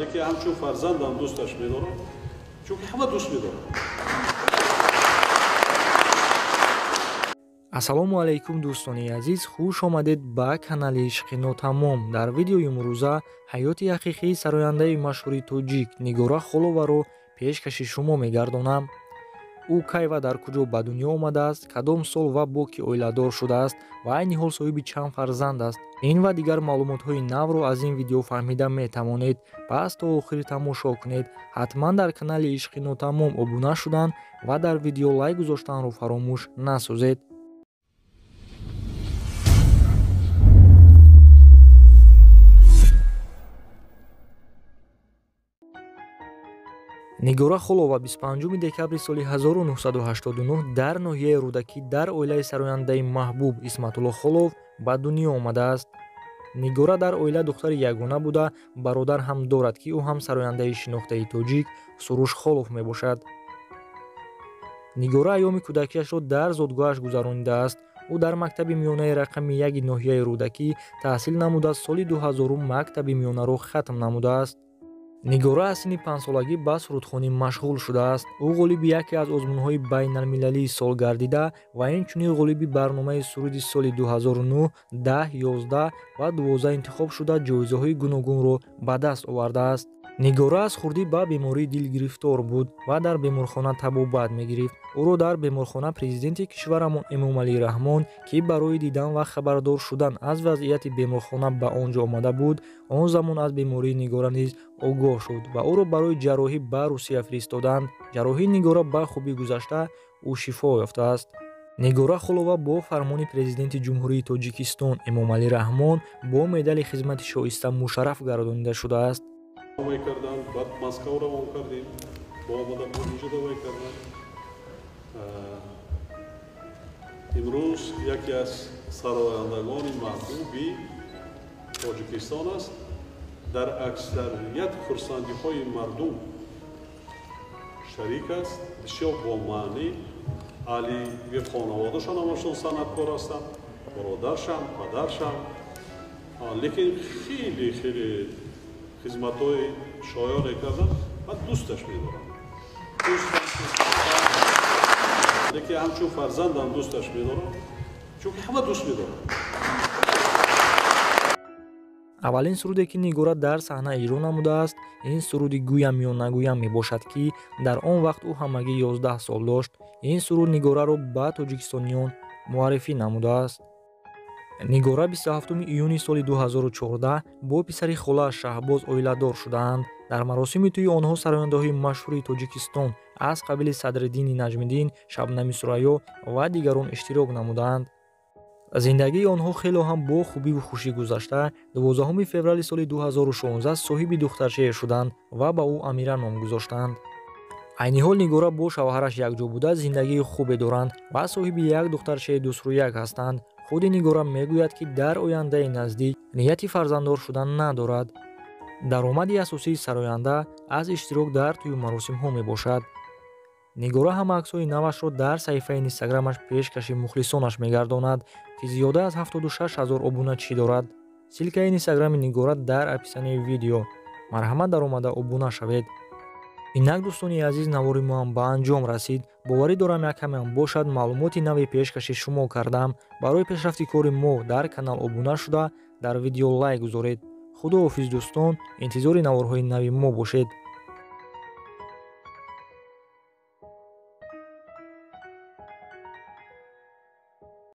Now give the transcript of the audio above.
Яке ҳамчун фарзандам дӯсташ медорам, чунки ҳама дӯст медорам. Ассалому алайкум дӯстони азиз, хуш омадед ба канали Ишқи Нотамом. Дар видеои имрӯза ҳаёти ҳақиқии сарояндаи машҳури тоҷик Нигора Холоваро пешкаши шумо мегардонам. Ӯ кай ва дар куҷо ба дунё омадааст, кадом сол ва бо кӣ оиладор шудааст ва айни ҳол соҳиби чанд фарзанд аст. Ин ва дигар маълумотҳои навро аз ин видео фаҳмида метавонед. Пас то охир тамошо кунед. Ҳатман дар канали Ишқи Нотамом обуна шудан ва дар видео лайк гузоштанро фаромӯш насозед. Нигора Холова 25 декабри соли 1989 дар ноҳияи Рӯдакӣ дар оилаи сарояндаи маҳбуб Исматулло Холов ба дунё омадааст. Нигора дар оила духтари ягона буда, бародар ҳам дорад, ки ӯ ҳам сарояндаи шинохтаи тоҷик Суруш Холов мебошад. Нигора айёми кӯдакиашро дар зодгоҳаш гузаронидааст. Ӯ дар мактаби миёнаи рақами 1 ноҳияи Рӯдакӣ таҳсил намуда, соли 2000 мактаби миёнаро хатм намудааст. Нигора аз синни 5-солагӣ ба сурудхонӣ машғул шудааст. Ӯ ғолиби яке аз озмунҳои байналмилалии сол гардида ва инчунин ғолиби барномаи суруди соли 2009, 10, 11 ва 12 интихоб шуда, ҷоизаҳои гуногунро ба даст овардааст. Нигора аз хурдӣ ба бемории дил гирифтор буд ва дар беморхона табобат мегирифт. Ӯро дар беморхона президенти кишварамон Эмомалӣ Раҳмон, ки барои дидан ва хабардор шудан аз вазъияти беморхона ба он ҷо омада буд, он замон аз бемории Нигора низ огоҳ шуд ва ӯро барои ҷарроҳӣ ба Русия фиристоданд. Ҷарроҳии Нигора ба хубӣ гузашта, ӯ шифо ёфтааст. Нигора Холова бо фармони президенти Ҷумҳурии Тоҷикистон Эмомалӣ Раҳмон бо медали хизмати шоиста мушарраф гардонида шудааст. Вай кардан, баъд Москва равон кардем, бо омада бо инҷо давай кардан. Имрӯз яке аз сарояндагони маҳбуби Тоҷикистон аст. Дар аксарият хурсандиҳои мардум шарик аст, бисёр бомаънӣ. Аҳли хонаводашон ҳамашон санъаткор ҳастанд, бародаршам, падаршам, лекин хеле хеле хизматҳои шоёне кардан ва дӯсташ медорам. Лекин ҳамчун фарзандам дӯсташ медорам, чунки ҳама дӯст медорам. Аввалин суруде, ки Нигора дар саҳна иҷро намудааст, ин суруди «Гӯям ё нагӯям» мебошад, ки дар он вақт ӯ ҳамагӣ 11 сол дошт. Ин суруд Нигораро ба тоҷикистониён муаррифӣ намудааст. Нигора 27 июни соли 2014 бо писари холааш Шаҳбоз оиладор шудаанд. Дар маросими тӯи онҳо сарояндаҳои машҳури Тоҷикистон аз қабили Садриддини Наҷмиддин, Шабнами Сурайё ва дигарон иштирок намудаанд. Зиндагии онҳо хело ҳам бо хубиву хушӣ гузашта, 12 феврали соли 2016 соҳиби духтарчае шуданд ва ба ӯ Амира ном гузоштанд. Айни ҳол Нигора бо шавҳараш якҷо буда зиндагии хубе доранд ва соҳиби як духтарчаи дусрӯяк ҳастанд. Худи Нигора мегӯяд, ки дар ояндаи наздик нияти фарзанддор шудан надорад. Даромади асосии сароянда аз иштирок дар тӯю маросимҳо мебошад. Нигора ҳама аксҳои навашро дар саҳифаи инстаграмаш пешкаши мухлисонаш мегардонад, ки зиёда аз 76 000 обуначӣ дорад. Ссилкаи инстаграми Нигора дар описанияи видео. Марҳамат, даромада обуна шавед. Инак дӯстони азиз, навори мо ҳам ба анҷом расид. Боварӣ дорам, як камеам бошад маълумоти нави пешкаши шумо кардам. Барои пешрафти кори мо дар канал обуна шуда, дар видео лайк гузоред. Худоҳофиз дӯстон, интизори наворҳои нави мо бошед.